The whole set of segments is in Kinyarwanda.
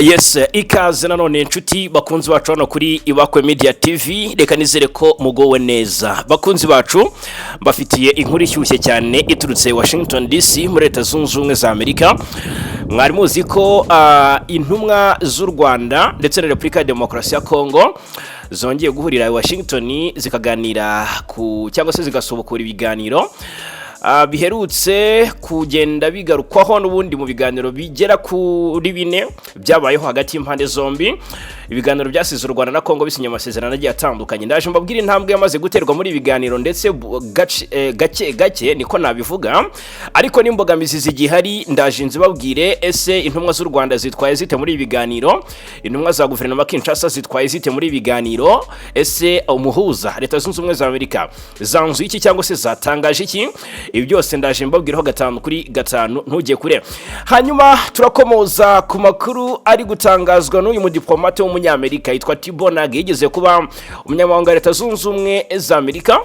Yes, ikaze nanone inshuti bakunzi bacu hano kuri Ibakwe Media TV. Reka nizere ko mugowe neza, bakunzi bacu. Mbafitiye inkuru ishyushye cyane iturutse Washington DC muri Leta Zunze Ubumwe za Amerika. Mwari muzi ko intumwa z'u Rwanda ndetse na Repubulika ya Demokarasi ya Kongo zongeye guhurira i Washington, zikaganira ku cyangwa se zigasubukura ibiganiro biherutse kugenda bigarukwaho n'ubundi mu biganiro bigera kuri bine byabayeho hagati y'impande zombi, ibiganiro byasize u Rwanda na Kongo bisinye amasezerano agiye atandukanye. Ndaje mbabwire intambwe yamaze guterwa muri ibi biganiro ndetse gake gake niko nabivuga, ariko n'imbogamizi zigihari ndaje nzibabwire. Ese intumwa z'u Rwanda zitwaye zite muri ibi biganiro? Intumwa za guverinoma Kinshasa zitwaye zite muri ibi biganiro? Ese umuhuza, Leta Zunze Ubumwe za Amerika, zanzuye iki cyangwa se zatangaje iki? Ibi byose ndaje mbabwiraho gatanu kuri gatanu, ntujye kure. Hanyuma turakomoza ku makuru ari gutangazwa n'uyu mudiplomate w'umunyamerika yitwa Tibor Nagy, yigeze kuba umunyamabanga wa Leta Zunze Ubumwe za Amerika.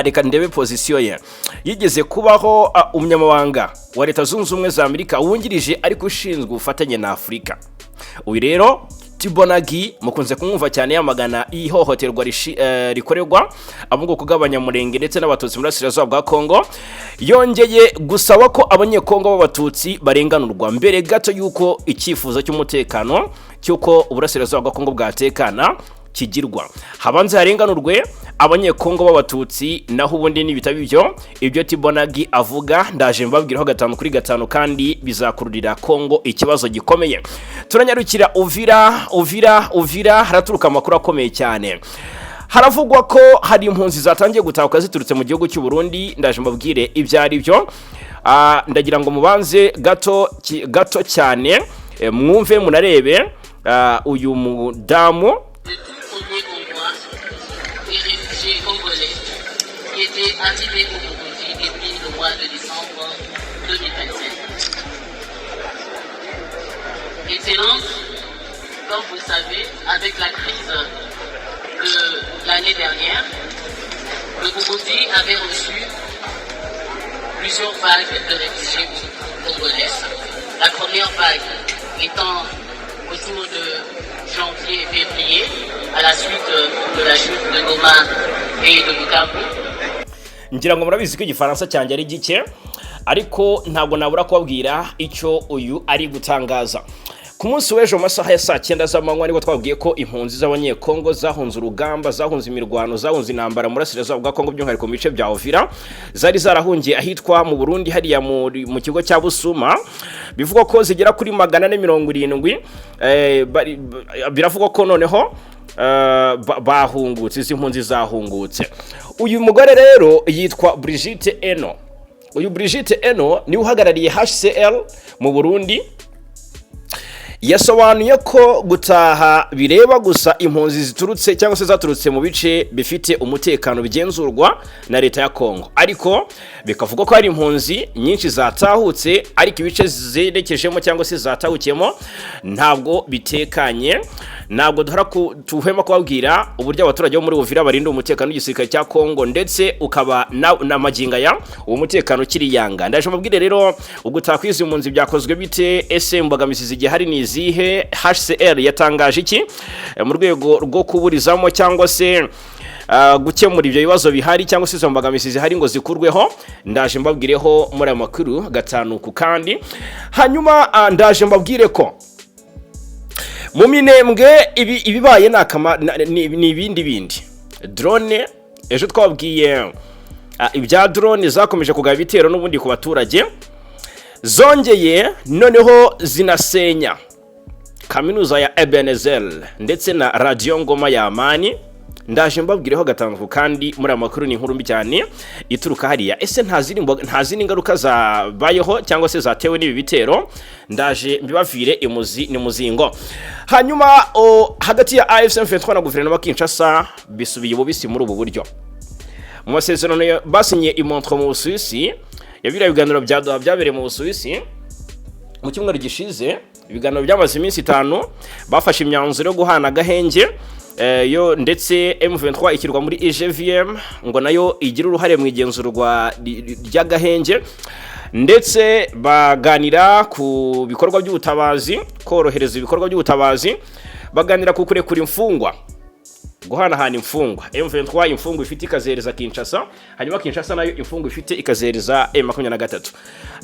Reka ndebe position ye. Yigeze kubaho umunyamabanga wa Leta Zunze Ubumwe za Amerika wungirije ariko ushinzwe ubufatanye na Afurika. Uyu rero Tibor Nagy mukunze kumwumva cyane yamagana ihohoterwa rikorerwa abo mu bwoko bw'Abanyamurenge ndetse n'Abatutsi muri Burasirazuba bwa Kongo. Yongeye gusaba ko Abanyekongo b'Abatutsi barenganurwa mbere gato y'uko icyifuzo cy'umutekano cy'uko Uburasirazuba bwa Kongo bwatekana kigirwa, habanze harenganurwe Abanyekongo b'Abatutsi, naho ubundi nibitaba ibyo, ibyo Tibor Nagy avuga ndaje mbabwiraho gatanu kuri gatanu, kandi bizakururira Kongo ikibazo gikomeye. Turanyarukira Uvira, Uvira, Uvira. Haraturuka amakuru akomeye cyane. Haravugwa ko hari impunzi zatangiye gutahuka ziturutse mu gihugu cy'u Burundi. Ndaje mbabwire ibyo ari byo. Ndagira ngo mubanze gato gato cyane mwumve munarebe uyu mudamu. Le tout premier convoi des réfugiés congolais qui était arrivé au Burundi depuis le mois de décembre 2025. Excellence, comme vous le savez, avec la crise de l'année dernière, le Burundi avait reçu plusieurs vagues de réfugiés congolais. La première vague étant autour de janvier et février, à la suite de la chute de Goma et de Bukavu. Ngira ngo murabizi ko Igifaransa cyanjye ari gike, ariko ntabwo nabura kubabwira icyo uyu ari gutangaza. Ku munsi w'ejo mu masaha ya saa 9 z'amanywa nibwo twabwiye ko impunzi z'Abanyekongo zahunze urugamba, zahunze imirwano, zahunze intambara mu Burasirazuba bwa Kongo, by'umwihariko mu bice bya Uvira, zari zarahungiye ahitwa mu Burundi hariya mu kigo cya Busuma. Bivugwa ko zigera kuri 470. Biravugwa ko noneho bahungutse, izi mpunzi zahungutse. Uyu mugore rero yitwa Brigitte Eno. Uyu Brigitte Eno niwe uhagarariye HCR mu Burundi. Yasobanuye ko gutaha bireba gusa impunzi ziturutse cyangwa se zaturutse mu bice bifite umutekano bigenzurwa na leta ya Kongo, ariko bikavuga ko hari impunzi nyinshi zatahutse ariko ibice zerekejemo cyangwa se zatahukiyemo ntabwo bitekanye. Ntabwo duhora tuhema kubabwira uburyo abaturage bo muri Uvira barinda umutekano w'igisirikare cya Kongo, ndetse ukaba na magingo aya uwo mutekano ukiri yanga. Ndaje mbabwire rero ugutaha kw'izi mpunzi byakozwe bite? Ese imbogamizi zigihari ni izihe? HCR yatangaje iki mu rwego rwo kuburizamo cyangwa se gukemura ibyo bibazo bihari cyangwa se izo mbogamizi zihari ngo zikurweho? Ndaje mbabwireho muri aya makuru gatanu ku kandi. Hanyuma ndaje mbabwire ko mu Minembwe ibibaye ni ibindi bindi. Drone, ejo twababwiye ibya drone zakomeje kugaba ibitero n'ubundi ku baturage, zongeye noneho zinasenya kaminuza ya Ebenezer ndetse na Radiyo Ngoma ya Amani. Ndaje mbabwireho gatanu ku kandi muri aya makuru. Ni inkuru mbi cyane ituruka hariya. Ese nta zindi ngaruka zabayeho cyangwa se zatewe n'ibi bitero? Ndaje mbibavire imuzi ni muzingo. Hanyuma hagati ya AFC M23 na guverinoma Kinshasa bisubiye ububisi muri ubu buryo. Mu masezerano basinye i Montreux mu Busuwisi, ya biriya biganiro bya Doha byabereye mu Busuwisi mu cyumweru gishize, ibiganiro byamaze iminsi 5, bafashe imyanzuro yo guhana agahenge yo ndetse M23 ishyirwa muri IGVM ngo nayo igire uruhare mu igenzurwa ry'agahenge. Ndetse baganira ku bikorwa by'ubutabazi, korohereza ibikorwa by'ubutabazi, baganira ku kurekura imfungwa, guhanahana imfungwa. M23 imfungwa ifite ikazihereza Kinshasa, hanyuma Kinshasa nayo imfungwa ifite ikazihereza M23.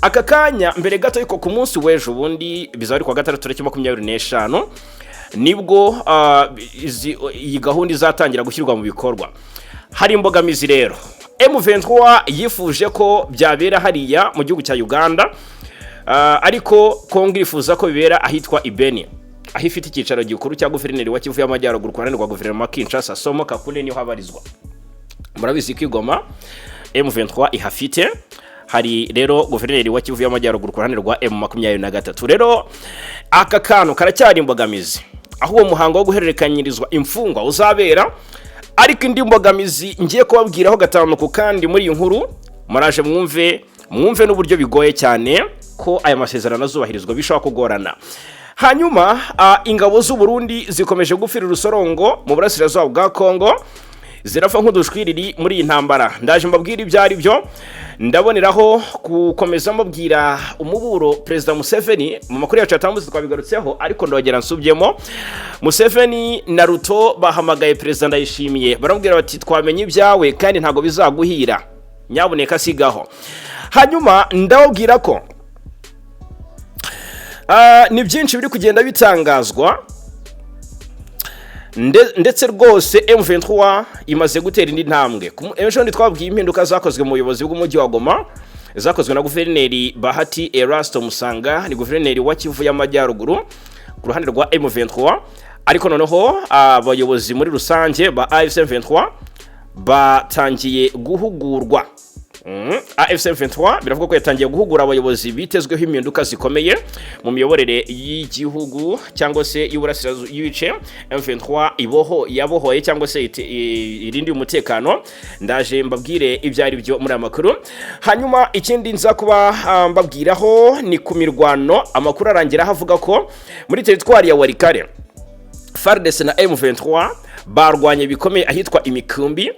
Aka kanya mbere gato yuko ku munsi w'ejo bundi, bizaba ari kuwa gatandatu tariki 25, nibwo iyi gahunda izatangira gushyirwa mu bikorwa. Hari imbogamizi rero. M23 yifuje ko byabera hariya mu gihugu cya Uganda, ariko Kongo irifuza ko bibera ahitwa Ibeni, aho ifite icyicaro gikuru cya guverineri wa Kivu y'Amajyaruguru ku ruhande rwa guverinoma Kinshasa. Somo Kakule niho habarizwa. Murabizi ko i Goma M23 ihafite. Hari rero guverineri wa Kivu y'Amajyaruguru ku ruhande rwa M23. Rero aka kantu karacyari imbogamizi aho uwo muhango wo guhererekanyirizwa imfungwa uzabera. Ariko indi mbogamizi ngiye kubabwiraho gatanu ku kandi muri iyi nkuru, muraje mwumve n'uburyo bigoye cyane ko aya masezerano azubahirizwa, bishobora kugorana. Hanyuma ingabo z'u Burundi zikomeje gupfira urusorongo mu burasirazuba bwa Kongo, zirapfa nk'udushwiriri muri iyi ntambara. Ndaje mbabwira ibyo ari byo. Ndaboneraho gukomeza mbabwira umuburo Perezida Museveni. Mu makuru yacu yatambutse twabigarutseho, ariko ndongera nsubyemo. Museveni na Ruto bahamagaye Perezida Ndayishimiye, baramubwira bati: "Twamenye ibyawe kandi ntabwo bizaguhira, nyabuneka sigaho." Hanyuma ndababwira ko ni byinshi biri kugenda bitangazwa, ndetse rwose M23 imaze gutera indi ntambwe. Ejo bundi twabwiye impinduka zakozwe mu buyobozi bw'umujyi wa Goma, zakozwe na guverineri Bahati Erasto Musanga, ni guverineri wa Kivu y'Amajyaruguru ku ruhande rwa M23. Ariko noneho abayobozi muri rusange ba AFC M23 batangiye guhugurwa. AFC M23 biravuga ko yatangiye guhugura abayobozi bitezweho impinduka zikomeye mu miyoborere y'igihugu cyangwa se y'uburasirazuba, y'ibice M23 iboho yabohoye cyangwa se irindiye umutekano. Ndaje mbabwire ibyo ari byo muri aya makuru. Hanyuma ikindi nza kuba mbabwiraho ni ku mirwano. Amakuru arangira avuga ko muri teritwari ya Walikale, FARDC na M23 barwanye bikomeye ahitwa Imikumbi.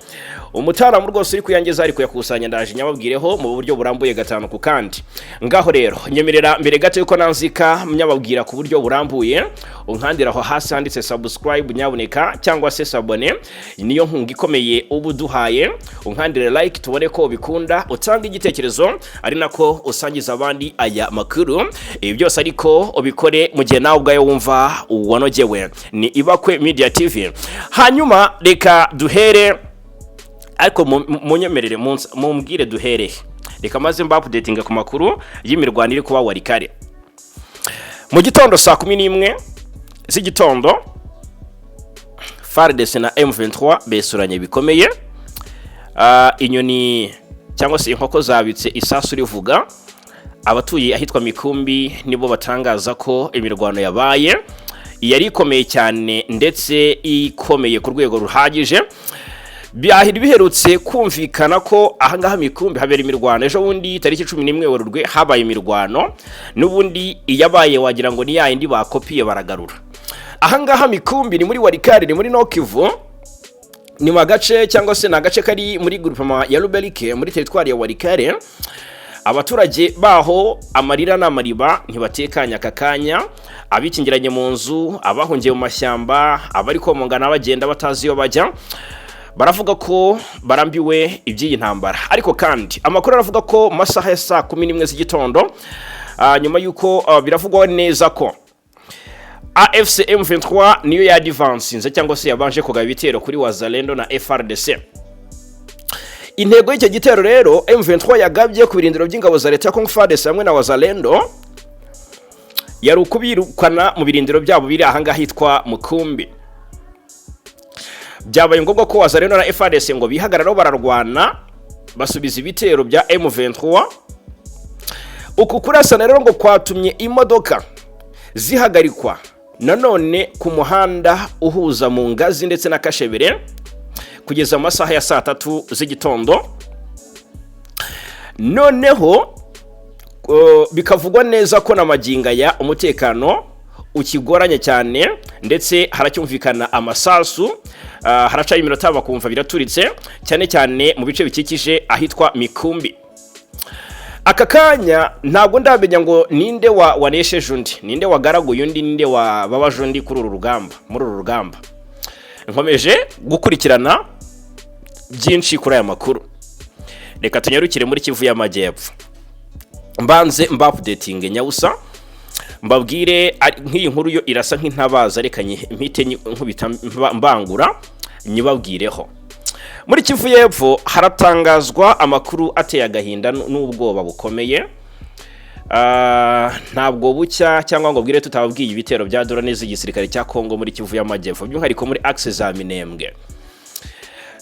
Umutaramu rwose uri kuyangiza ari kuyakusanya, ndaje nyababwireho mu buryo burambuye gatanu ku kandi. Ngaho rero nyemerera mbere gato yuko nanzika nyababwira ku buryo burambuye, unkandira aho hasi handitse subscribe nyabuneka, cyangwa se s'abonner, niyo nkunga ikomeye uba uduhaye. Unkandire like tubone ko ubikunda, utanga igitekerezo ari nako usangiza abandi aya makuru. Ibi byose ariko ubikore mu gihe nawe ubwawe wumva wanogewe. Ni Ibakwe Media TV. Hanyuma reka duhere, ariko munyemerere mumbwire duhere. Reka maze mba updatinga ku makuru y'imirwano iri kuba Walikale. Mu gitondo saa 11 z'igitondo, FARDC na M23 besuranye bikomeye. Inyoni cyangwa se inkoko zabitse isasu rivuga. Abatuye ahitwa Mikumbi nibo batangaza ko imirwano yabaye yari ikomeye cyane, ndetse ikomeye ku rwego ruhagije. Byahiri biherutse kumvikana ko ahangaha Mikumbi habera imirwano. Ejo bundi tariki 11 Werurwe habaye imirwano, n'ubundi iyabaye wagira ngo ni yayindi bakopiye baragarura. Ahangaha Mikumbi ni muri Walikale, ni muri Nord-Kivu, ni mu gace cyangwa se ni agace kari muri groupement ya Ruberike muri teritwari ya Walikale. Abaturage baho amarira n'amariba, ntibatekanye aka kanya. Abikingiranye mu nzu, abahungiye mu mashyamba, abari komongana bagenda batazi iyo bajya, baravuga ko barambiwe iby'iyi ntambara. Ariko kandi amakuru aravuga ko mu masaha ya saa 11 z'igitondo, nyuma y'uko biravugwa neza ko AFC M23 niyo yadivansinze cyangwa se yabanje kugaba ibitero kuri Wazalendo na FARDC. Intego y'icyo gitero rero M23 yagabye ku birindiro by'ingabo za leta ya Congo FARDC hamwe na Wazalendo yari ukubirukana mu birindiro byabo biri ahangaha hitwa Mukumbi. Byabaye ngombwa ko Wazalendo na FARDC ngo bihagararaho, bararwana, basubiza ibitero bya M23. Uku kurasana rero ngo kwatumye imodoka zihagarikwa nanone ku muhanda uhuza mu Ngazi ndetse na Kashebere kugeza mu masaha ya saa 3 z'igitondo. Noneho bikavugwa neza ko na magingo aya umutekano ukigoranye cyane, ndetse haracyumvikana amasasu, haracaho iminota bakumva biraturitse, cyane cyane mu bice bikikije ahitwa Mikumbi. Aka kanya ntabwo ndamenya ngo ninde wanesheje undi, ninde wagaraguye undi, ninde wababaje undi kuri uru rugamba. Muri uru rugamba nkomeje gukurikirana byinshi kuri aya makuru. Reka tunyarukire muri Kivu y'Amajyepfo, mbanze mba updating nyabusa, mbabwire. Nk'iyi nkuru yo irasa nk'intabaza, reka mpite nkubita mbangura nyibabwireho. Muri Kivu y'Epfo haratangazwa amakuru ateye agahinda n'ubwoba bukomeye. Ntabwo bucya cyangwa ngo bwire tutababwiye ibitero bya drone z'igisirikare cya Kongo muri Kivu y'Amajyepfo, by'umwihariko muri axe za Minembwe.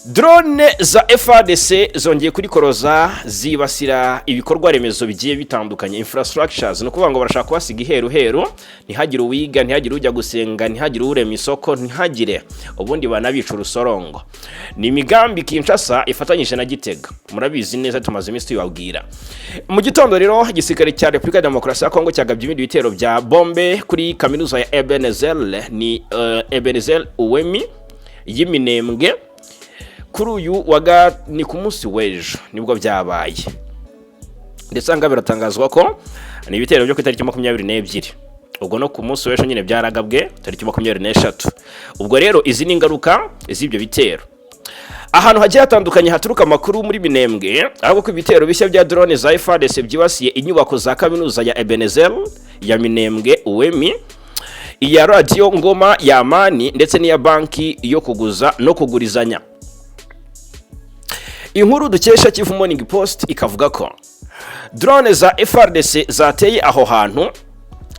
Drone za FARDC zongeye kurikoroza, zibasira ibikorwa remezo bigiye bitandukanye, infrastructures. Ni ukuvuga ngo barashaka kuhasiga iheru heru, ntihagire uwiga, ntihagire ujya gusenga, ntihagire urema isoko, ntihagire ubundi banabica urusorongo. Ni imigambi Kinshasa ifatanyije na Gitega, murabizi neza, tumaze iminsi tubibabwira. Mu gitondo rero, igisirikare cya Repubulika ya Demokarasi ya Kongo cyagabye ibindi bitero bya bombe kuri kaminuza ya Ebenezer, ni Ebenezer Uwemi y'Iminembwe. Kuri uyu wa ni ku munsi w'ejo nibwo byabaye, ndetse aha ngaha biratangazwa ko ni ibitero byo ku itariki 22. Ubwo no ku munsi w'ejo nyine byaragabwe tariki 23. Ubwo rero izi ni ingaruka z'ibyo bitero. Ahantu hagiye hatandukanye haturuka amakuru muri Minembwe, ahubwo ko ibitero bishya bya drone za FARDC byibasiye inyubako za kaminuza ya Ebenezer ya Minembwe Uwemi, iya radiyo Ngoma ya Amani, ndetse n'iya banki yo kuguza no kugurizanya. Inkuru dukesha Kivu Morning Post ikavuga ko drone za FARDC zateye aho hantu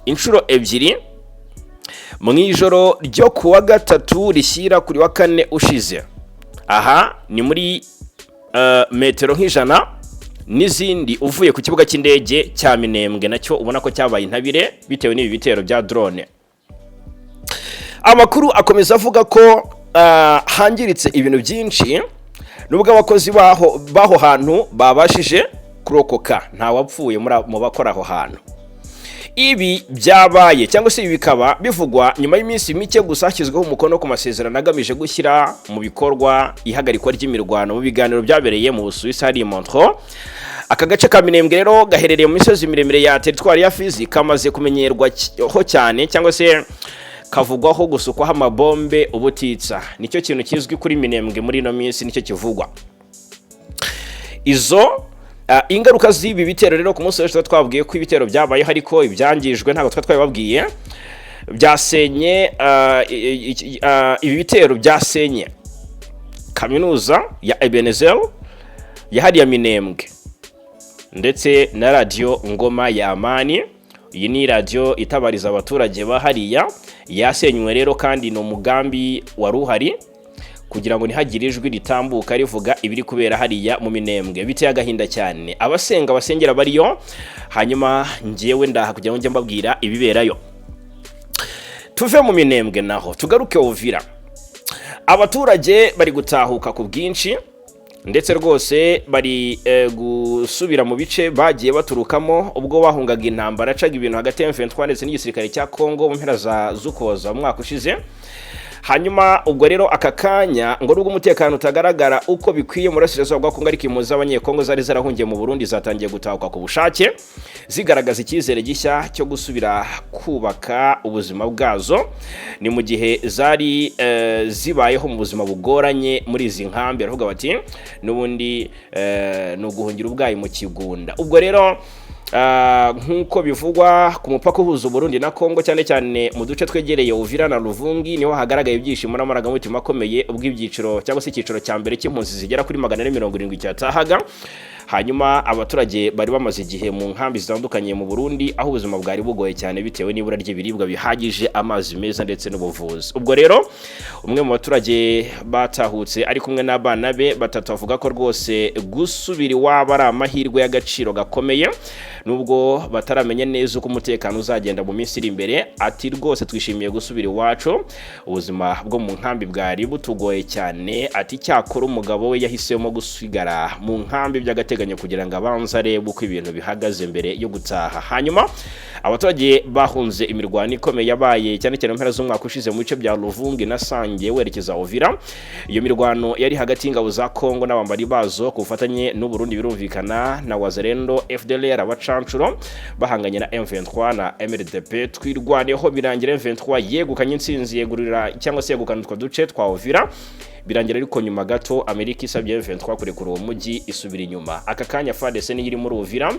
inshuro ebyiri mu ijoro ryo kuwa gatatu rishyira kuri wa kane ushize. Aha ni muri metero nk'100 n'izindi uvuye ku kibuga cy'indege cya Minembwe, nacyo ubona ko cyabaye intabire bitewe n'ibi bitero bya drone. Amakuru akomeza avuga ko hangiritse ibintu byinshi, nubwo abakozi baho hantu babashije kurokoka, ntawapfuye mu bakora aho hantu. Ibi byabaye, cyangwa se ibi bikaba bivugwa nyuma y'iminsi mike gusa hashyizweho umukono ku masezerano agamije gushyira mu bikorwa ihagarikwa ry'imirwano mu biganiro byabereye mu Busuwisi hari Montreux. Aka gace ka Minembwe rero gaherereye mu misozi miremire ya teritwari ya Fizi, kamaze kumenyerwaho cyane cyangwa se kavugwaho gusukwaho amabombe ubutitsa. Nicyo kintu kizwi kuri Minembwe muri ino minsi, nicyo kivugwa. Izo ingaruka z'ibi bitero rero, ku munsi w'ejo twabwiye ko ibitero byabayeho, ariko ibyangijwe ntabwo twari twabibabwiye. Byasenye ibi bitero byasenye kaminuza ya Ebenezer yahariye Minembwe ndetse na radiyo Ngoma ya Amani. Iyi ni radiyo itabariza abaturage ba hariya, yasenywe rero, kandi ni umugambi wari uhari kugira ngo ntihagire ijwi ritambuka rivuga ibiri kubera hariya mu Minembwe. Biteye agahinda cyane. Abasenga basengera bariyo, hanyuma ngewe ndaha kugira ngo njye mbabwira ibiberayo. Tuve mu Minembwe naho tugaruke Uvira. Abaturage bari gutahuka ku bwinshi, ndetse rwose bari gusubira mu bice bagiye baturukamo ubwo bahungaga intambara yacaga ibintu hagati ya M23 ndetse n'igisirikare cya Congo mu mpera za z'Ukuboza mu mwaka ushize. Hanyuma ubwo rero aka kanya ngo nubwo umutekano utagaragara uko bikwiye mu burasirazuba bwa Kongo, ariko impunzi z'Abanyekongo zari zarahungiye mu Burundi zatangiye gutahuka ku bushake, zigaragaza icyizere gishya cyo gusubira kubaka ubuzima bwazo. Ni mu gihe zari zibayeho mu buzima bugoranye muri izi nkambi. Baravuga bati n'ubundi ni uguhungira ubwayi mu kigunda. Ubwo rero nk'uko bivugwa, ku mupaka uhuza Uburundi na Kongo, cyane cyane mu duce twegereye Uvira na Ruvungi, niho hagaragaye ibyishimo n'amarangamutima akomeye ubwo ibyiciro cyangwa se icyiciro cya mbere cy'impunzi zigera kuri 470 cyatahaga. Hanyuma abaturage bari bamaze igihe mu nkambi zitandukanye mu Burundi, aho ubuzima bwari bugoye cyane bitewe n'ibura ry'ibiribwa bihagije, amazi meza ndetse n'ubuvuzi. Ubwo rero umwe mu baturage batahutse ari kumwe n'abana be batatu avuga ko rwose gusubira iwabo ari amahirwe y'agaciro gakomeye, nubwo bataramenya neza uko umutekano uzagenda mu minsi iri imbere. Ati: "Rwose twishimiye gusubira iwacu, ubuzima bwo mu nkambi bwari butugoye cyane." Ati cyakora umugabo we yahisemo gusigara mu nkambi by'agateganyo. by'agateganyo kugira ngo abanze arebe uko ibintu bihagaze mbere yo gutaha. Hanyuma abaturage bahunze imirwano ikomeye yabaye cyane cyane mu mpera z'umwaka ushize mu bice bya Luvungi na Sange werekeza Uvira. Iyo mirwano yari hagati y'ingabo za Kongo n'abambari bazo ku bufatanye n'u Burundi, birumvikana, na Wazalendo, FDLR, abacancuro bahanganye na M23 na MRDP Twirwaneho. Birangira M23 yegukanye intsinzi, yegurira cyangwa se yegukana utwo duce twa Uvira. Birangira ariko nyuma gato Amerika isabye M23 kurekura uwo mujyi, isubira inyuma. Aka kanya FARDC niyo iri muri Uvira.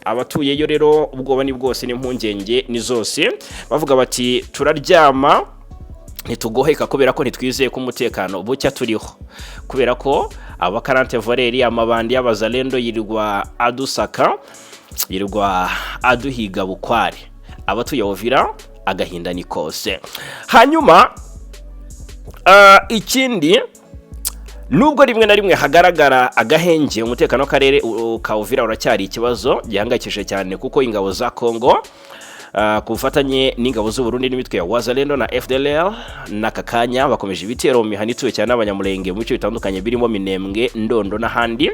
Abatuyeyo rero ubwoba ni bwose n'impungenge ni zose, bavuga bati: "Turaryama ntitugoheka kubera ko ntitwizeye ko umutekano bucya turiho, kubera ko abakarante voleurs, amabandi y'abazalendo yirirwa adusaka, yirirwa aduhiga bukware." Abatuye Uvira agahinda ni kose. Hanyuma ikindi, nubwo rimwe na rimwe hagaragara agahenge, umutekano w'akarere ka Uvira uracyari ikibazo gihangayikishije cyane, kuko ingabo za Kongo ku bufatanye n'ingabo z'u Burundi n'imitwe ya Wazalendo na FDLR n'aka kanya bakomeje ibitero mu mihanda ituwe cyane n'Abanyamulenge mu bice bitandukanye birimo Minembwe, Ndondo n'ahandi,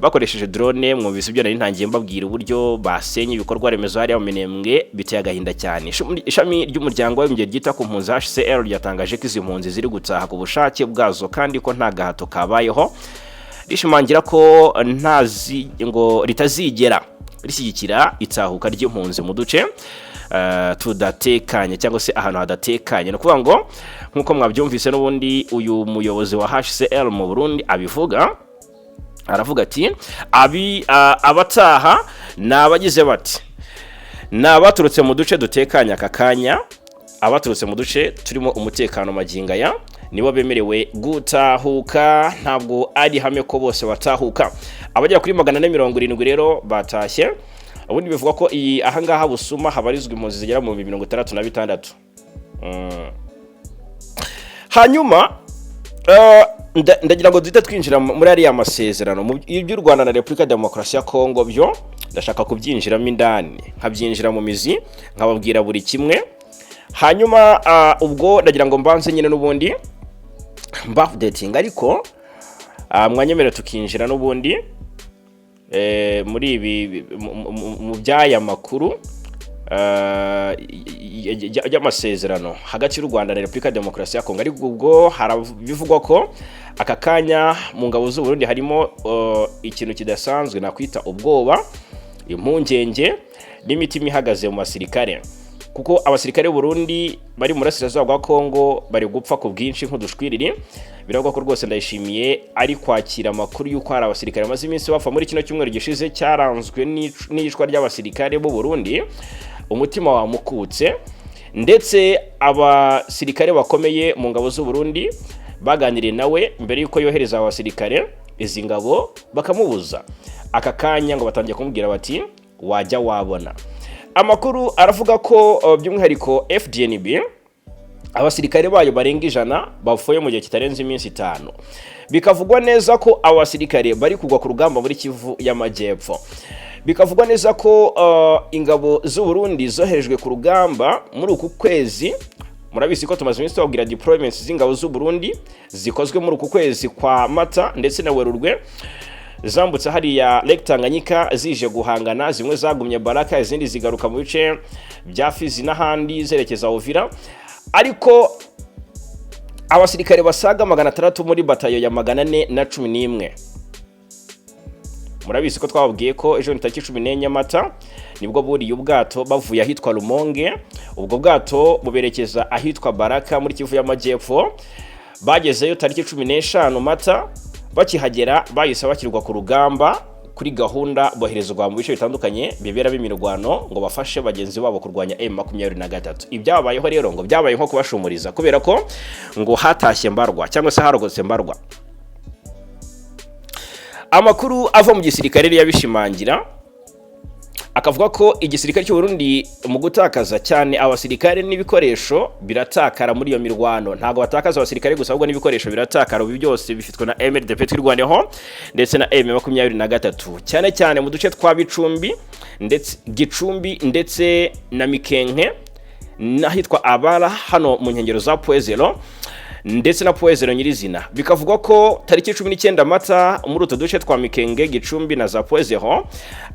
bakoresheje drone. Mwumvise ibyo nari ntangiye mbabwira, uburyo basenye ibikorwa remezo hariya mu Minembwe, biteye agahinda cyane. Ishami ry'Umuryango w'Abibumbye ryita ku mpunzi, HCR, ryatangaje ko izi mpunzi ziri gutaha ku bushake bwazo kandi ko nta gahato kabayeho, rishimangira ko ntazi ngo ritazigera rishyigikira itahuka ry'impunzi mu duce tudatekanye cyangwa se ahantu hadatekanye. Ni ukuvuga ngo nk'uko mwabyumvise n'ubundi uyu muyobozi wa HCR mu Burundi abivuga, aravuga ati abataha ni abagize bati ni abaturutse mu duce dutekanye aka kanya, abaturutse mu duce turimo umutekano magingo aya nibo bemerewe gutahuka, ntabwo ari ihame ko bose batahuka. Abagera kuri 470 rero batashye. Ubundi bivuga ko iyi ahangaha Busuma habarizwa impunzi zigera mu 66,000. Hanyuma ndagira ngo duhite twinjira muri ariya masezerano mu iby'u Rwanda na Repubulika ya Demokarasi ya Kongo. Byo ndashaka kubyinjiramo indani, nkabyinjira mu mizi, nkababwira buri kimwe. Hanyuma ubwo ndagira ngo mbanze nyine n'ubundi mba updating, ariko mwanyemerera tukinjira n'ubundi muri ibi mu by'aya makuru y'amasezerano hagati y'u Rwanda na Repubulika ya Demokarasi ya Kongo. Ariko ubwo harabivugwa ko aka kanya mu ngabo z'u Burundi harimo ikintu kidasanzwe nakwita ubwoba, impungenge n'imitima ihagaze mu basirikare, kuko abasirikare b'u Burundi bari mu burasirazuba bwa Kongo bari gupfa ku bwinshi nk'udushwiriri. Biravugwa ko rwose Ndayishimiye ari kwakira amakuru y'uko hari abasirikare bamaze iminsi bapfa. Muri kino cyumweru gishize cyaranzwe n'iyicwa ry'abasirikare b'u Burundi, umutima wamukutse, ndetse abasirikare bakomeye mu ngabo z'u Burundi baganiriye nawe mbere y'uko yohereza aba basirikare, izi ngabo, bakamubuza. Aka kanya ngo batangiye kumubwira bati: "Wajya wabona." Amakuru aravuga ko by'umwihariko FDNB, abasirikare bayo barenga 100 bapfuye mu gihe kitarenze iminsi 5. Bikavugwa neza ko abo basirikare bari kugwa ku rugamba muri Kivu y'Amajyepfo. Bikavugwa neza ko ingabo z'u Burundi zoherejwe ku rugamba muri uku kwezi. Murabizi ko tumaze iminsi tubabwira deployments z'ingabo z'u Burundi zikozwe muri uku kwezi kwa Mata ndetse na Werurwe, zambutse hariya Lake Tanganyika zije guhangana. Zimwe zagumye Baraka, izindi zigaruka mu bice bya Fizi n'ahandi zerekeza Uvira. Ariko abasirikare basaga 600 muri batayo ya 411, murabizi ko twababwiye ko ejo ni tariki 14 Mata nibwo buriye ubwato bavuye ahitwa Rumonge, ubwo bwato buberekeza ahitwa Baraka muri Kivu y'Amajyepfo. Bagezeyo tariki 15 Mata. Bakihagera bahise bashyirwa ku rugamba kuri gahunda, boherezwa mu bice bitandukanye biberamo imirwano ngo bafashe bagenzi babo kurwanya M23. Ibyabayeho rero ngo byabaye nko kubashumuriza, kubera ko ngo hatashye mbarwa cyangwa se harogotse mbarwa. Amakuru ava mu gisirikare rero yabishimangira, akavuga ko igisirikare cy'u Burundi mu gutakaza cyane abasirikare n'ibikoresho biratakara muri iyo mirwano. Ntabwo batakaza abasirikare gusa, ahubwo n'ibikoresho biratakara. Ubu byose bifitwe na MRDP Twirwaneho ndetse na M23, cyane cyane mu duce twa Bicumbi ndetse Gicumbi ndetse na Mikenke n'ahitwa Abara hano mu nkengero za Pwezero. ndetse na Point Zéro nyirizina. Bikavugwa ko tariki 19 Mata, muri utu duce twa Mikenge, Gicumbi na za Point Zéro,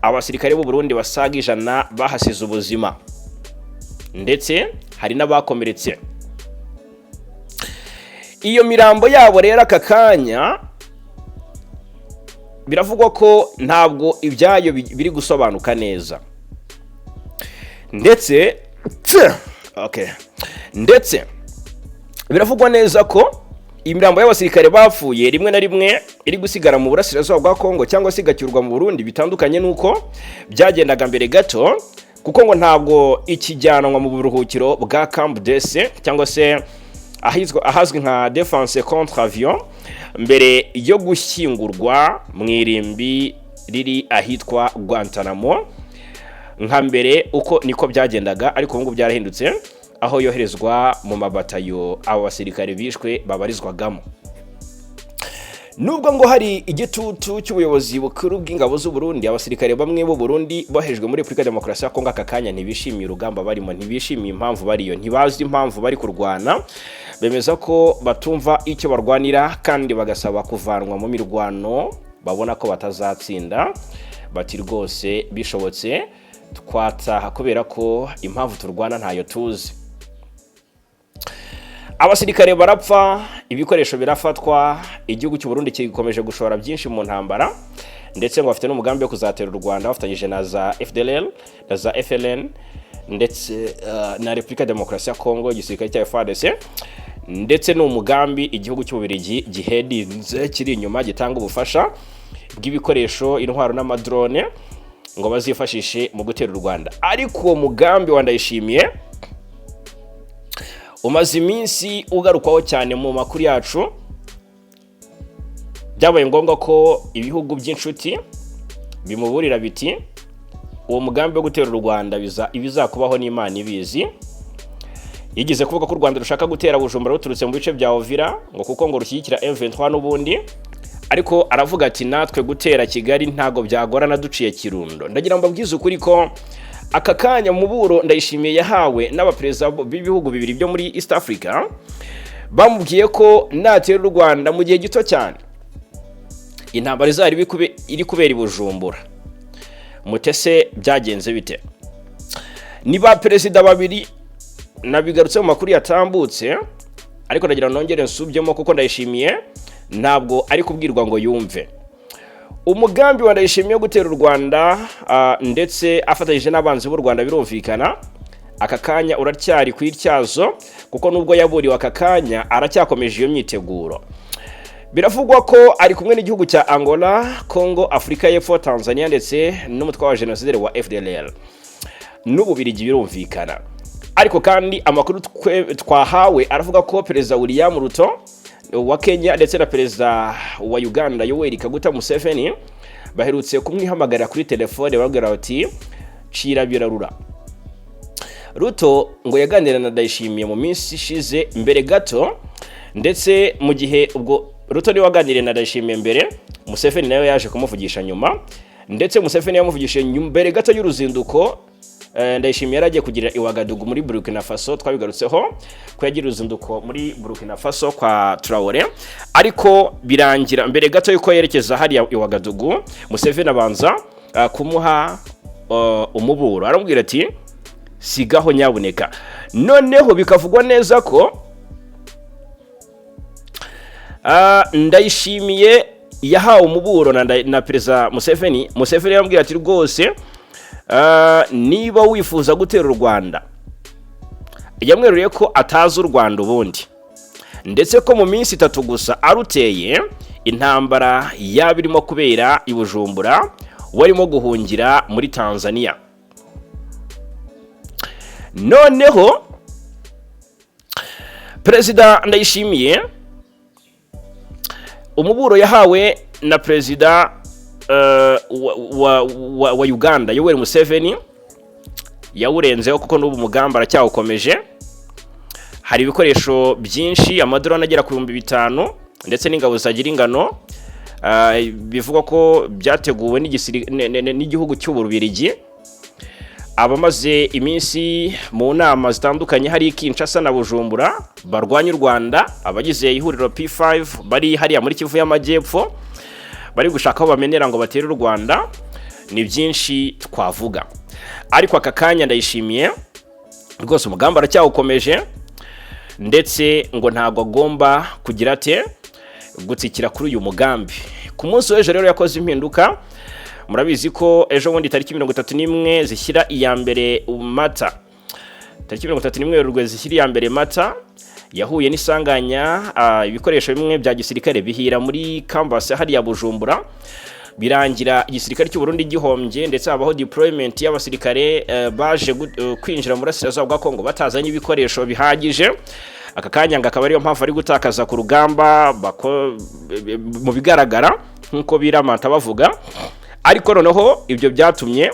abasirikare b'u Burundi basaga 100 bahasize ubuzima, ndetse hari n'abakomeretse. Iyo mirambo yabo rero, aka kanya biravugwa ko ntabwo ibyayo biri gusobanuka neza. Ndetse okay. Ndetse biravugwa neza ko imirambo y'abasirikare bapfuye rimwe na rimwe iri gusigara mu burasirazuba bwa Kongo cyangwa se igacyurwa mu Burundi, bitandukanye n'uko byagendaga mbere gato, kuko ngo ntabwo ikijyanwa mu buruhukiro bwa Camp Dese cyangwa se ahazwi nka Defense contre avion, mbere yo gushyingurwa mu irimbi riri ahitwa Guantanamo. Nka mbere uko niko byagendaga, ariko ubu ngubu byarahindutse, aho yoherezwa mu mabatayo abo basirikare bishwe babarizwagamo. Nubwo ngo hari igitutu cy'ubuyobozi bukuru bw'ingabo z'u Burundi, abasirikare bamwe b'u Burundi boherejwe muri Repubulika ya Demokarasi ya Kongo aka kanya ntibishimiye urugamba barimo, ntibishimiye impamvu bariyo, ntibazi impamvu bari kurwana. Bemeza ko batumva icyo barwanira kandi bagasaba kuvanwa mu mirwano babona ko batazatsinda. Bati: "Rwose bishobotse twataha, kubera ko impamvu turwana ntayo tuzi." Abasirikare barapfa, ibikoresho birafatwa, igihugu cy'u Burundi gikomeje gushora byinshi mu ntambara, ndetse ngo bafite n'umugambi wo kuzatera u Rwanda bafatanyije na za FDLR na za FLN ndetse na Repubulika ya Demokarasi ya Kongo, igisirikare cya FARDC. Ndetse ni umugambi igihugu cy'Ububiligi gihedinze, kiri inyuma, gitanga ubufasha bw'ibikoresho, intwaro n'amadrone ngo bazifashishe mu gutera u Rwanda. Ariko uwo mugambi wa Ndayishimiye umaze iminsi ugarukwaho cyane mu makuru yacu. Byabaye ngombwa ko ibihugu by'inshuti bimuburira biti: "Uwo mugambi wo gutera u Rwanda, ibizakubaho n'Imana ibizi." Yigeze kuvuga ko u Rwanda rushaka gutera Bujumbura ruturutse mu bice bya Uvira, ngo kuko ngo rushyigikira M23 n'ubundi. Ariko aravuga ati: "Natwe gutera Kigali ntago byagorana duciye Kirundo." Ndagira ngo mbabwize ukuri ko aka kanya muburo Ndayishimiye yahawe n'abaperezida b'ibihugu bibiri byo muri East Africa, bamubwiye ko natera u Rwanda, mu gihe gito cyane intambara izaba iri kubera i Bujumbura. Mutese byagenze bite? Ni ba perezida babiri, nabigarutse mu makuru yatambutse, ariko ndagira ngo nongere nsubyemo, kuko Ndayishimiye ntabwo ari kubwirwa ngo yumve. Umugambi wa Ndayishimiye wo gutera u Rwanda, ndetse afatanyije n'abanzi b'u Rwanda, birumvikana, aka kanya uracyari ku ityazo, kuko nubwo yaburiwe, aka kanya aracyakomeje iyo myiteguro. Biravugwa ko ari kumwe n'igihugu cya Angola, Congo, Afurika y'Epfo, Tanzania ndetse n'umutwe wa jenoside wa FDLR n'Ububirigi, birumvikana. Ariko kandi amakuru twahawe aravuga ko Perezida William Ruto wa Kenya ndetse na Perezida wa Uganda Yoweri Kaguta Museveni baherutse kumwihamagarira kuri telefone, babwira bati: "Cira birarura." Ruto ngo yaganira na Ndayishimiye mu minsi ishize mbere gato, ndetse mu gihe ubwo Ruto niwe waganiriye na Ndayishimiye mbere, Museveni nawe yaje kumuvugisha nyuma. Ndetse Museveni yamuvugishije mbere gato y'uruzinduko Ndayishimiye yari agiye kugira i Ouagadougou muri Burkina Faso. Twabigarutseho ko yagira uruzinduko muri Burkina Faso kwa Traore, ariko birangira mbere gato y'uko yerekeza hariya i Ouagadougou, Museveni abanza kumuha umuburo, aramubwira ati: "Sigaho nyabuneka." Noneho bikavugwa neza ko Ndayishimiye yahawe umuburo na Perezida Museveni. Museveni yamubwira ati: "Rwose niba wifuza gutera u Rwanda," yamweruriye ko atazi u Rwanda ubundi, ndetse ko mu minsi 3 gusa aruteye, intambara yaba irimo kubera i Bujumbura, warimo guhungira muri Tanzania. Noneho Perezida Ndayishimiye, umuburo yahawe na Perezida wa Uganda Yoweri Museveni yawurenzeho, kuko n'ubu umugambi aracyawukomeje. Hari ibikoresho byinshi, amadrone agera ku 5000 ndetse n'ingabo zitagira ingano, bivugwa ko byateguwe n'igihugu cy'Ububiligi. Abamaze iminsi mu nama zitandukanye hari Kinshasa na Bujumbura barwanya u Rwanda, abagize ihuriro P5 bari hariya muri Kivu y'Amajyepfo, bari gushaka aho bamenera ngo batere u Rwanda. Ni byinshi twavuga, ariko aka kanya Ndayishimiye rwose umugambi aracyawukomeje, ndetse ngo ntabwo agomba kugira ate, gutsikira kuri uyu mugambi. Ku munsi w'ejo rero yakoze impinduka. Murabizi ko ejo bundi tariki 31 zishyira iya 1 Mata, tariki 31 Werurwe zishyira iya 1 Mata, yahuye n'isanganya, ibikoresho bimwe bya gisirikare bihira muri campus hariya Bujumbura, birangira igisirikare cy'u Burundi gihombye, ndetse habaho deployment y'abasirikare baje kwinjira mu burasirazuba bwa Kongo batazanye ibikoresho bihagije. Aka kanya ngo akaba ariyo mpamvu ari gutakaza ku rugamba mu bigaragara nk'uko biramata bavuga. Ariko noneho ibyo byatumye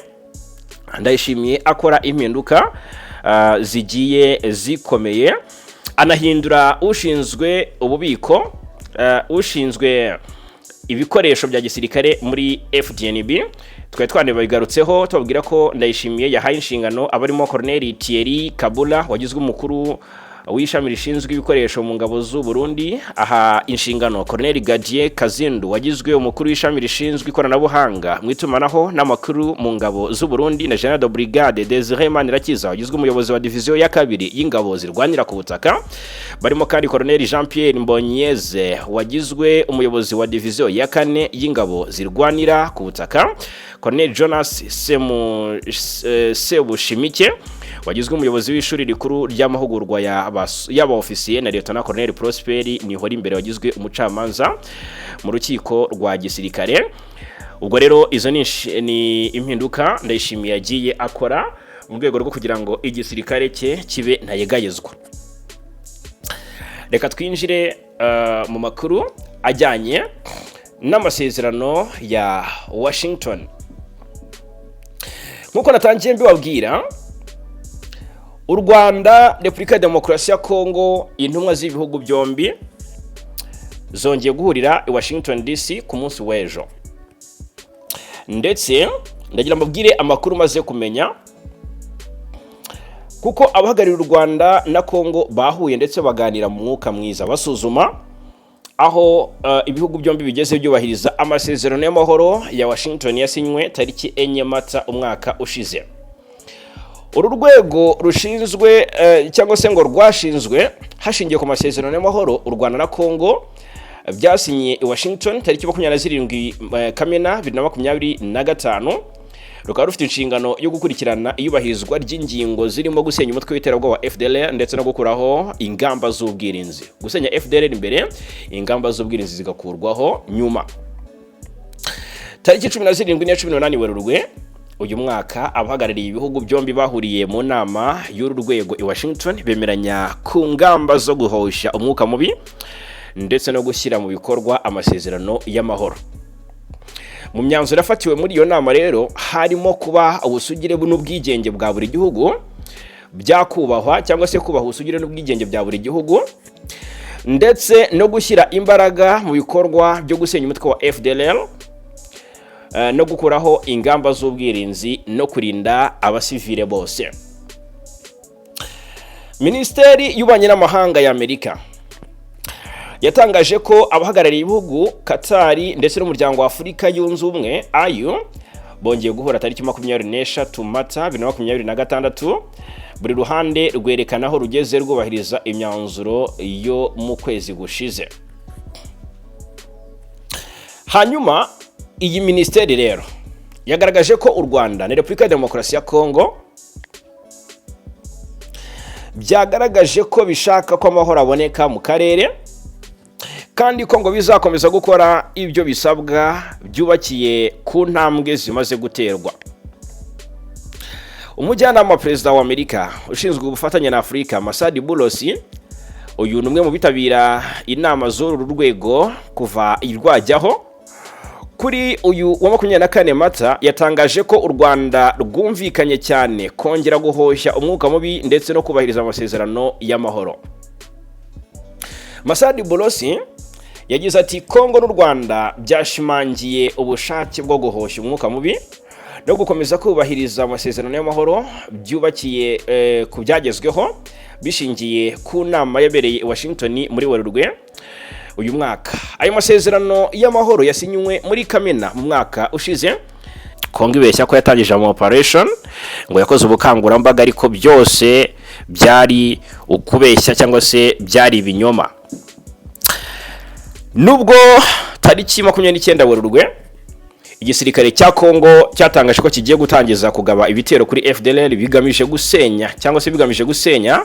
Ndayishimiye akora impinduka zigiye zikomeye, anahindura ushinzwe ububiko, ushinzwe ibikoresho bya gisirikare muri FDNB. Twari twanabigarutseho tubabwira ko Ndayishimiye yahaye inshingano abarimo Colonel Thierry Kabula wagizwe umukuru w'ishami rishinzwe ibikoresho mu ngabo z'u Burundi, aha inshingano Colonel Gadier Kazindu wagizwe umukuru w'ishami rishinzwe ikoranabuhanga mu itumanaho n'amakuru mu ngabo z'u Burundi, na General de Brigade Desire Manirakiza wagizwe umuyobozi wa diviziyo ya kabiri y'ingabo zirwanira ku butaka. Barimo kandi Colonel Jean Pierre Mbonyeze wagizwe umuyobozi wa diviziyo ya kane y'ingabo zirwanira ku butaka, Colonel Jonas Sebushimike wagizwe umuyobozi w'ishuri rikuru ry'amahugurwa y'abaofisiye, na Lieutenant Colonel Prosper Nihorimbere wagizwe umucamanza mu rukiko rwa gisirikare. Ubwo rero izo ni impinduka Ndayishimiye yagiye akora mu rwego rwo kugira ngo igisirikare cye kibe ntayegayezwa. Reka twinjire mu makuru ajyanye n'amasezerano ya Washington. Nk'uko natangiye mbibabwira, u Rwanda, Repubulika ya Demokarasi ya Kongo, intumwa z'ibihugu byombi zongeye guhurira i Washington DC ku munsi w'ejo. Ndetse ndagira mbabwire amakuru maze kumenya, kuko abahagarariye u Rwanda na Kongo bahuye ndetse baganira mu mwuka mwiza, basuzuma aho ibihugu byombi bigeze byubahiriza amasezerano y'amahoro ya Washington yasinywe tariki 4 Mata umwaka ushize. Uru rwego rushinzwe cyangwa se ngo rwashinzwe hashingiwe ku masezerano y'amahoro u Rwanda na Kongo byasinye i Washington tariki 27 Kamena 2025, rukaba rufite inshingano yo gukurikirana iyubahirizwa ry'ingingo zirimo gusenya umutwe w'iterabwoba wa FDLR ndetse no gukuraho ingamba z'ubwirinzi. Gusenya FDLR imbere, ingamba z'ubwirinzi zigakurwaho nyuma. Tariki 17 n'iya 18 Werurwe uyu mwaka, abahagarariye ibihugu byombi bahuriye mu nama y'uru rwego i Washington, bemeranya ku ngamba zo guhosha umwuka mubi ndetse no gushyira mu bikorwa amasezerano y'amahoro. Mu myanzuro yafatiwe muri iyo nama rero harimo kuba ubusugire n'ubwigenge bwa buri gihugu byakubahwa, cyangwa se kubaha ubusugire n'ubwigenge bya buri gihugu, ndetse no gushyira imbaraga mu bikorwa byo gusenya umutwe wa FDLR no gukuraho ingamba z'ubwirinzi no kurinda abasivile bose. Minisiteri y'Ububanyi n'Amahanga ya Amerika yatangaje ko abahagarariye ibihugu, Katari ndetse n'Umuryango wa Afurika Yunze Ubumwe, AU, bongeye guhura tariki 23 Mata 2026, buri ruhande rwerekana aho rugeze rwubahiriza imyanzuro yo mu kwezi gushize. Hanyuma iyi minisiteri rero yagaragaje ko u Rwanda na Repubulika ya Demokarasi ya Kongo byagaragaje ko bishaka ko amahoro aboneka mu karere, kandi ko ngo bizakomeza gukora ibyo bisabwa byubakiye ku ntambwe zimaze guterwa. Umujyanama wa perezida wa Amerika ushinzwe ubufatanye na Afurika, Masadi Bulosi, uyu ni umwe mu bitabira inama z'uru rwego kuva rwajyaho, kuri uyu wa 24 Mata yatangaje ko u Rwanda rwumvikanye cyane kongera guhoshya umwuka mubi ndetse no kubahiriza amasezerano y'amahoro. Masadi Bolosi yagize ati: "Kongo n'u Rwanda byashimangiye ubushake bwo guhoshya umwuka mubi no kubahiriza amasezerano y'amahoro." No gukomeza kubahiriza amasezerano y'amahoro byubakiye ku byagezweho bishingiye ku nama yabereye i Washington muri Werurwe uyu mwaka. Ayo masezerano y'amahoro yasinywe muri Kamena mu mwaka ushize. Kongo ibeshya ko yatangije ama operation, ngo yakoze ubukangurambaga, ariko byose byari ukubeshya cyangwa se byari ibinyoma. Nubwo tariki 29 Werurwe igisirikare cya Kongo cyatangaje ko kigiye gutangiza kugaba ibitero kuri FDLR bigamije gusenya cyangwa se bigamije gusenya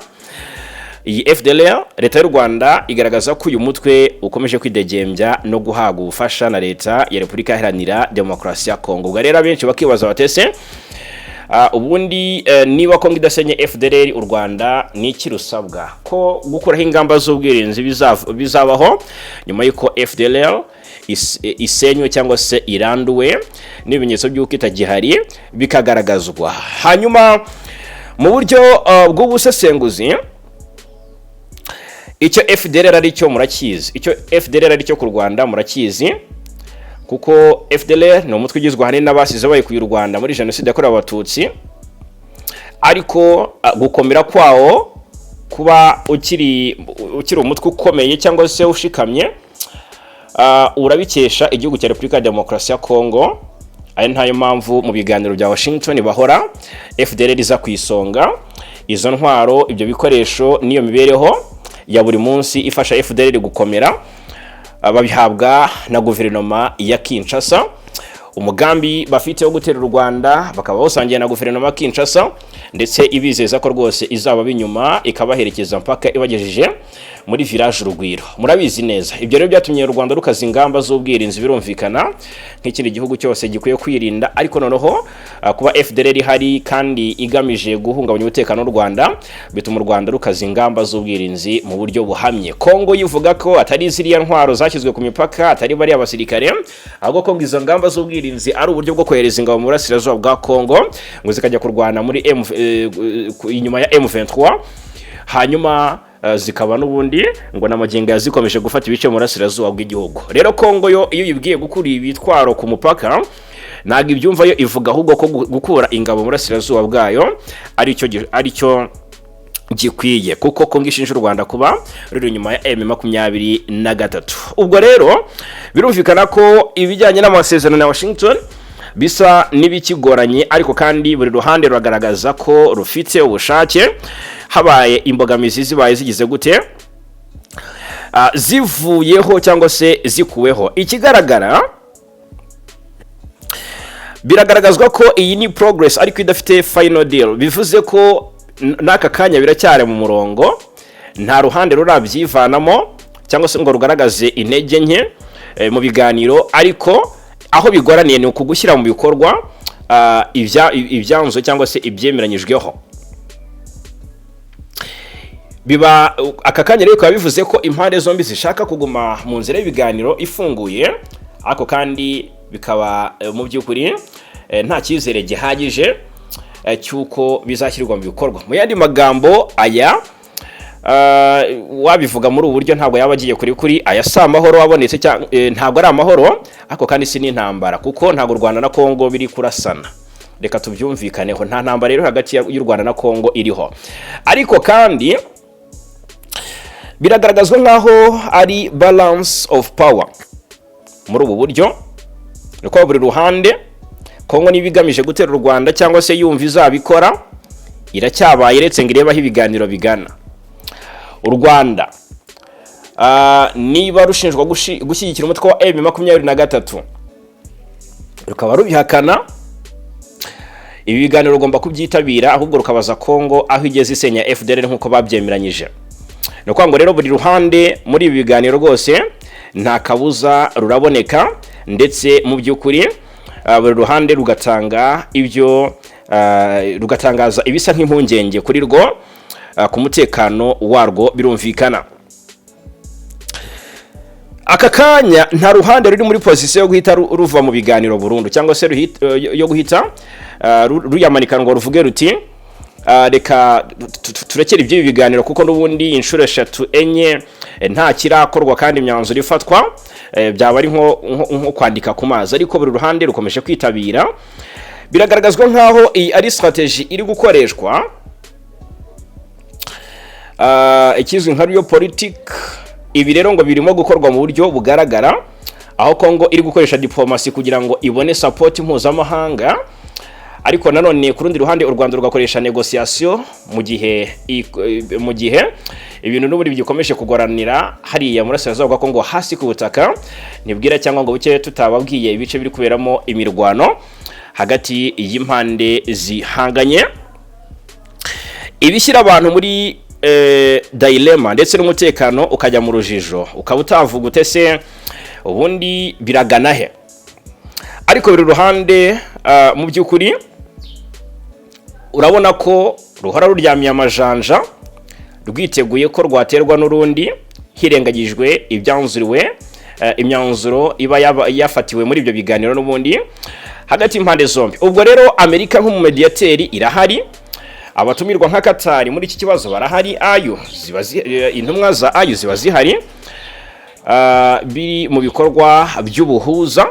iyi FDLR, leta y'u Rwanda igaragaza ko uyu mutwe ukomeje kwidegembya no guhabwa ubufasha na leta ya Repubulika Iharanira Demokarasi ya Kongo. Ubwo rero abenshi bakibaza batese ubundi niba Kongo idasenye FDLR, u Rwanda ni iki rusabwa ko gukuraho ingamba z'ubwirinzi bizabaho nyuma y'uko FDLR isenywe cyangwa se iranduwe n'ibimenyetso by'uko itagihari bikagaragazwa? Hanyuma mu buryo bw'ubusesenguzi, icyo FDLR ari cyo murakizi, icyo FDLR ari cyo ku Rwanda murakizi, kuko FDLR ni umutwe ugizwe ahanini n'abasize bayikuye u Rwanda muri Jenoside yakorewe Abatutsi. Ariko gukomera kwawo, kuba ukiri umutwe ukomeye cyangwa se ushikamye, urabikesha igihugu cya Repubulika ya Demokarasi ya Kongo. Ari ntayo mpamvu mu biganiro bya Washington bahora FDLR iza ku isonga. Izo ntwaro, ibyo bikoresho n'iyo mibereho ya buri munsi ifasha FDLR gukomera, babihabwa na guverinoma ya Kinshasa. Umugambi bafite wo gutera u Rwanda bakaba bawusangiye na guverinoma ya Kinshasa, ndetse ibizeza ko rwose izaba inyuma ikabaherekeza mpaka ibagejeje muri Village Urugwiro. Murabizi neza. Ibyo rero byatumye u Rwanda rukaza ingamba z'ubwirinzi, birumvikana nk'ikindi gihugu cyose gikwiye kwirinda. Ariko noneho kuba FDLR ihari kandi igamije guhungabanya umutekano w'u Rwanda bituma u Rwanda rukaza ingamba z'ubwirinzi mu buryo buhamye. Kongo yivuga ko atari ziriya ntwaro zashyizwe ku mipaka, atari bariya basirikare, ahubwo ko ngo izo ngamba z'ubwirinzi ari uburyo bwo kohereza ingabo mu burasirazuba bwa Kongo ngo zikajya kurwana muri M, inyuma ya M23, hanyuma zikaba n'ubundi ngo n'amagingo yazikomeje gufata ibice mu burasirazuba bw'igihugu. Rero Kongo yo iyo uyibwiye gukura ibitwaro ku mupaka ntabwo ibyumva, yo ivuga ahubwo ko gukura ingabo mu burasirazuba bwayo aricyo gikwiye, kuko Kongo ishinja u Rwanda kuba ruri inyuma ya M23. Ubwo rero birumvikana ko ibijyanye n'amasezerano ya Washington bisa n'ibikigoranye, ariko kandi buri ruhande ruragaragaza ko rufite ubushake. Habaye imbogamizi zibaye zigize gute, zivuyeho cyangwa se zikuweho, ikigaragara biragaragazwa ko iyi ni progress ariko idafite final deal. Bivuze ko n'aka kanya biracyari mu murongo, nta ruhande rurabyivanamo cyangwa se ngo rugaragaze intege nke mu biganiro. Ariko aho bigoraniye ni ukugushyira mu bikorwa ibyanzwe cyangwa se ibyemeranyijweho. Biba aka kanya rero bikaba bivuze ko impande zombi zishaka kuguma mu nzira y'ibiganiro ifunguye, ariko kandi bikaba mu by'ukuri nta cyizere gihagije cy'uko bizashyirwa mu bikorwa. Mu yandi magambo, aya wabivuga muri ubu buryo ntabwo yaba agiye kuri aya si amahoro abonetse, ntabwo ari amahoro, ariko kandi si n'intambara, kuko ntabwo u Rwanda na Kongo biri kurasana. Reka tubyumvikaneho, nta ntambara rero hagati y'u Rwanda na Kongo iriho. Ariko kandi biragaragazwa nk'aho ari balance of power muri ubu buryo, ni uko buri ruhande, Kongo niba igamije gutera u Rwanda cyangwa se yumva izabikora, iracyabaye iretse ngo irebe aho ibiganiro bigana. U Rwanda niba rushinjwa gushyigikira umutwe wa M23 rukaba rubihakana, ibi biganiro rugomba kubyitabira, ahubwo rukabaza Kongo aho igeze isenya FDLR nk'uko babyemeranyije. Ni ukuvuga ngo rero buri ruhande muri ibi biganiro rwose nta kabuza ruraboneka, ndetse mu by'ukuri buri ruhande rugatanga ibyo rugatangaza ibisa nk'impungenge kuri rwo ku mutekano warwo. Birumvikana aka kanya nta ruhande ruri muri position yo guhita ruva mu biganiro burundu cyangwa se yo guhita ruyamanika ngo ruvuge ruti "Reka turekere iby'ibi biganiro," kuko n'ubundi inshuro eshatu, enye nta kirakorwa kandi imyanzuro ifatwa, byaba ari nko kwandika ku mazi. Ariko buri ruhande rukomeje kwitabira. Biragaragazwa nk'aho iyi ari strategy iri gukoreshwa, ikizwi nka real politic. Ibi rero ngo birimo gukorwa mu buryo bugaragara, aho Kongo iri gukoresha diplomasi kugira ngo ibone support mpuzamahanga, ariko nanone ku rundi ruhande u Rwanda rugakoresha négociation, mu gihe ibintu n'ubundi bigikomeje kugoranira hariya muri Burasirazuba bwa Kongo hasi ku butaka. Ntibwira cyangwa ngo buke tutababwiye ibice biri kuberamo imirwano hagati y'impande zihanganye, ibishyira abantu muri dilemma ndetse n'umutekano ukajya mu rujijo, ukaba utavuga utese ubundi biragana he? Ariko buri ruhande, mu by'ukuri urabona ko ruhora ruryamiye amajanja, rwiteguye ko rwaterwa n'urundi, hirengagijwe ibyanzuriwe, imyanzuro iba yafatiwe muri ibyo biganiro n'ubundi hagati y'impande zombi. Ubwo rero Amerika nk'umumediyateri irahari, abatumirwa nka Katari muri iki kibazo barahari, AU ziba intumwa za AU ziba zihari, biri mu bikorwa by'ubuhuza.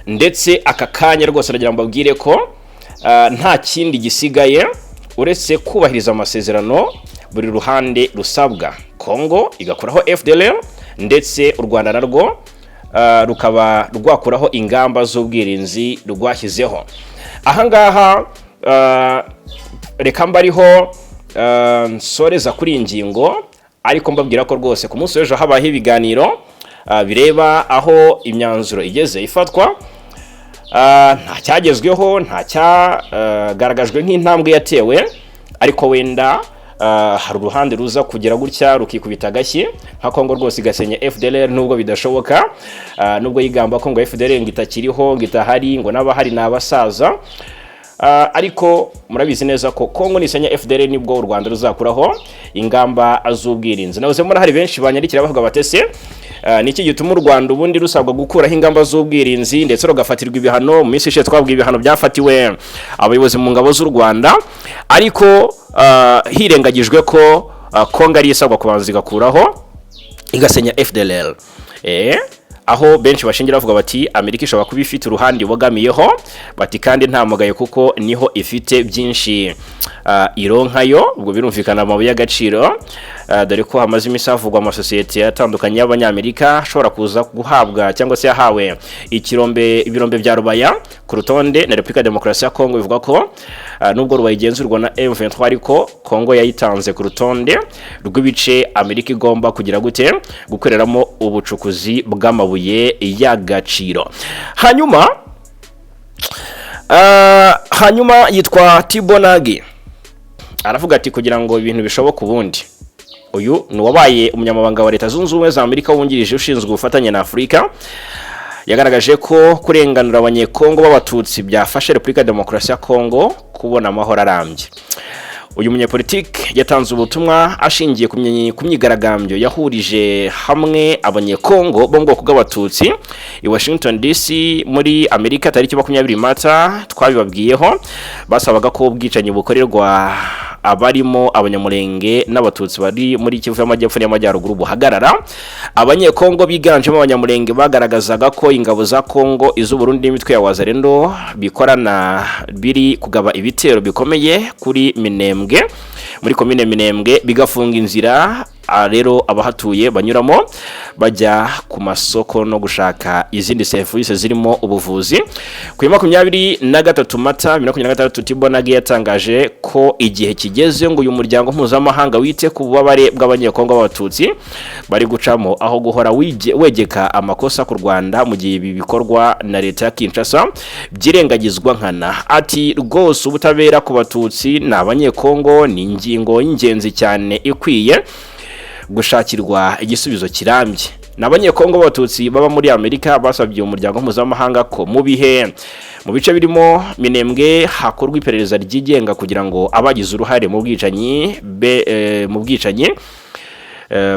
Ndetse aka kanya rwose nagira ngo mbabwire ko nta kindi gisigaye uretse kubahiriza amasezerano buri ruhande rusabwa: Kongo igakuraho FDLR, ndetse u Rwanda narwo rukaba rwakuraho ingamba z'ubwirinzi rwashyizeho. Ahangaha reka mbariho nsoreza kuri iyi ngingo, ariko mbabwira ko rwose ku munsi w'ejo habayeho ibiganiro bireba aho imyanzuro igeze ifatwa. Nta cyagezweho, nta cyagaragajwe nk'intambwe yatewe, ariko wenda hari uruhande ruza kugera gutya rukikubita agashyi nka Kongo rwose igasenya FDLR, nubwo bidashoboka, nubwo yigamba ko ngo FDLR ngo itakiriho, ngo itahari, ngo n'abahari ni abasaza. Ariko murabizi neza ko Kongo nisenya FDLR nibwo u Rwanda ruzakuraho ingamba z'ubwirinzi. Nahoze mbona hari benshi banyandikira bavuga batese niki gituma u Rwanda ubundi rusabwa gukuraho ingamba z'ubwirinzi ndetse rugafatirwa ibihano? Mu minsi ishize twabwiye ibihano byafatiwe abayobozi mu ngabo z'u Rwanda, ariko hirengagijwe ko Kongo ari isabwa kubanza igakuraho, igasenya FDLR. Aho benshi bashingira bavuga bati Amerika ishobora kuba ifite uruhande ibogamiyeho, bati kandi nta mugayo kuko niho ifite byinshi ironkayo. Ubwo birumvikana amabuye y'agaciro, dore ko hamaze iminsi havugwa amasosiyete atandukanye y'Abanyamerika ashobora kuza guhabwa cyangwa se yahawe ikirombe, ibirombe bya Rubaya ku rutonde na Repubulika ya Demokarasi ya Kongo. Bivuga ko nubwo Rubaya igenzurwa na M23, ariko Kongo yayitanze ku rutonde rw'ibice Amerika igomba kugira gute, gukoreramo ubucukuzi bw'amabuye y'agaciro. Hanyuma yitwa Tibor Nagy, aravuga ati kugira ngo ibintu bishoboke ubundi, uyu ni uwabaye umunyamabanga wa Leta Zunze Ubumwe za Amerika wungirije ushinzwe ubufatanye na Afurika, yagaragaje ko kurenganura Abanyekongo b'Abatutsi byafasha Repubulika ya Demokarasi ya Kongo kubona amahoro arambye. Uyu munyepolitike yatanze ubutumwa ashingiye ku myigaragambyo yahurije hamwe Abanyekongo bo mu bwoko bw'Abatutsi i Washington DC muri Amerika tariki 20 Mata. Twabibabwiyeho, basabaga ko ubwicanyi bukorerwa abarimo Abanyamurenge n'Abatutsi bari muri Kivu y'Amajyepfo n'Amajyaruguru buhagarara. Abanyekongo biganjemo Abanyamurenge bagaragazaga ko ingabo za Kongo, iz'Uburundi n'imitwe ya Wazalendo bikorana biri kugaba ibitero bikomeye kuri Minembwe, muri komine Minembwe, bigafunga inzira rero abahatuye banyuramo bajya ku masoko no gushaka izindi serivisi zirimo ubuvuzi. Ku ya 23 Mata 2026, Tibor Nagy yatangaje ko igihe kigeze ngo uyu muryango mpuzamahanga wite ku bubabare bw'Abanyekongo b'Abatutsi bari gucamo, aho guhora wegeka amakosa ku Rwanda, mu gihe ibi bikorwa na leta ya Kinshasa byirengagizwa nkana. Ati rwose ubutabera ku Batutsi ni Abanyekongo ni ingingo y'ingenzi cyane ikwiye gushakirwa igisubizo kirambye. Ni Abanyekongo b'Abatutsi baba muri Amerika basabye umuryango mpuzamahanga ko mu bice birimo Minembwe hakorwa iperereza ryigenga kugira ngo abagize uruhare mu bwicanyi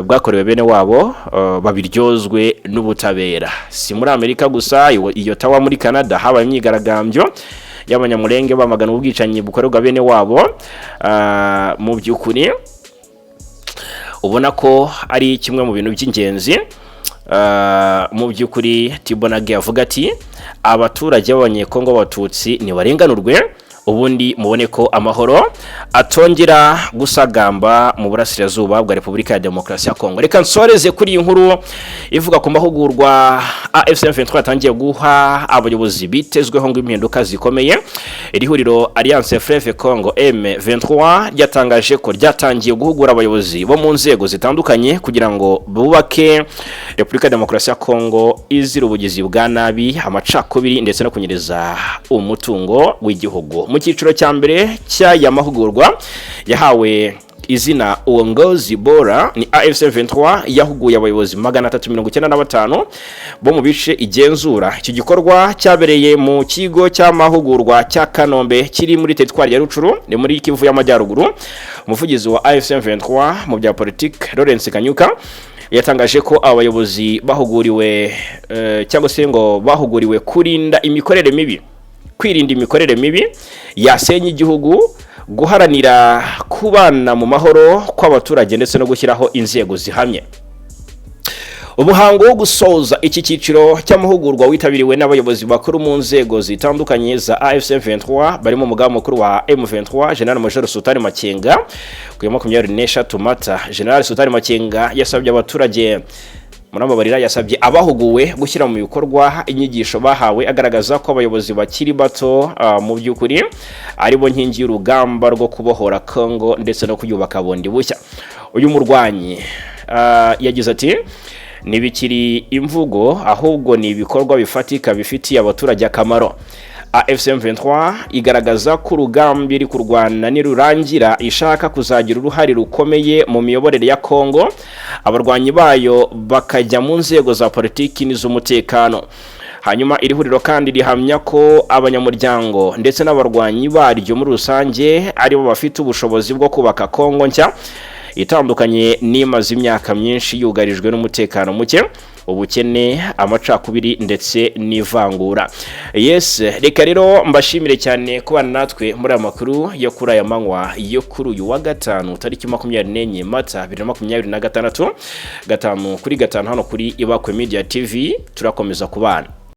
bwakorewe bene wabo babiryozwe n'ubutabera. Si muri Amerika gusa, iyo Ottawa muri Canada habaye imyigaragambyo y'Abanyamurenge bamagana ubwicanyi bukorerwa bene wabo. Mu by'ukuri ubona ko ari kimwe mu bintu by'ingenzi. Mu by'ukuri Tibonage avuga ati abaturage b'Abanyekongo b'Abatutsi nibarenganurwe, ubundi mubone ko amahoro atongera gusagamba mu burasirazuba bwa Repubulika ya Demokarasi ya Kongo. Reka nsoreze kuri iyi nkuru ivuga ku mahugurwa AFC M23 yatangiye guha abayobozi bitezweho ngo impinduka zikomeye. Iri huriro Alliance Fleuve Congo M23 ryatangaje ko ryatangiye guhugura abayobozi bo mu nzego zitandukanye kugira ngo bubake Repubulika ya Demokarasi ya Kongo izira ubugizi bwa nabi, amacakubiri ndetse no kunyereza umutungo w'igihugu. Mu cyiciro cya mbere cy'aya mahugurwa yahawe izina "Uongozi Bora", ni AFC 23 yahuguye abayobozi 395 bo mu bice igenzura. Iki gikorwa cyabereye mu kigo cy'amahugurwa cya Kanombe kiri muri teritwari ya Rucuru, ni muri Kivu y'Amajyaruguru. Umuvugizi wa AFC 23 mu bya politiki, Lawrence Kanyuka, yatangaje ko abayobozi bahuguriwe cyangwa se ngo bahuguriwe kurinda imikorere mibi, kwirinda imikorere mibi yasenya igihugu, guharanira kubana mu mahoro kw'abaturage ndetse no gushyiraho inzego zihamye. Umuhango wo gusoza iki cyiciro cy'amahugurwa witabiriwe n'abayobozi bakuru mu nzego zitandukanye za AFC 23, barimo umugaba mukuru wa M23, General Major Sultani Makenga. Ku ya 23 Mata, General Sultani Makenga yasabye abaturage, murambabarira, yasabye abahuguwe gushyira mu bikorwa inyigisho bahawe, agaragaza ko abayobozi bakiri bato mu by'ukuri aribo nkingi y'urugamba rwo kubohora Congo ndetse no kuyubaka bundi bushya. Uyu murwanyi yagize ati: "Ntibikiri imvugo, ahubwo ni ibikorwa bifatika bifitiye abaturage akamaro." AFC M23 igaragaza ko urugamba iri kurwana nirurangira ishaka kuzagira uruhare rukomeye mu miyoborere ya Congo, abarwanyi bayo bakajya mu nzego za politiki n'iz'umutekano. Hanyuma iri huriro kandi rihamya ko abanyamuryango ndetse n'abarwanyi baryo muri rusange aribo bafite ubushobozi bwo kubaka Congo nshya itandukanye n'imaze imyaka myinshi yugarijwe n'umutekano muke, ubukene, amacakubiri ndetse n'ivangura. Yes, reka rero mbashimire cyane kubana natwe muri aya makuru yo kuri aya manywa yo kuri uyu wa gatanu, tariki 24 Mata 2026, 5 kuri 5 hano kuri Ibakwe Media TV. Turakomeza kubana.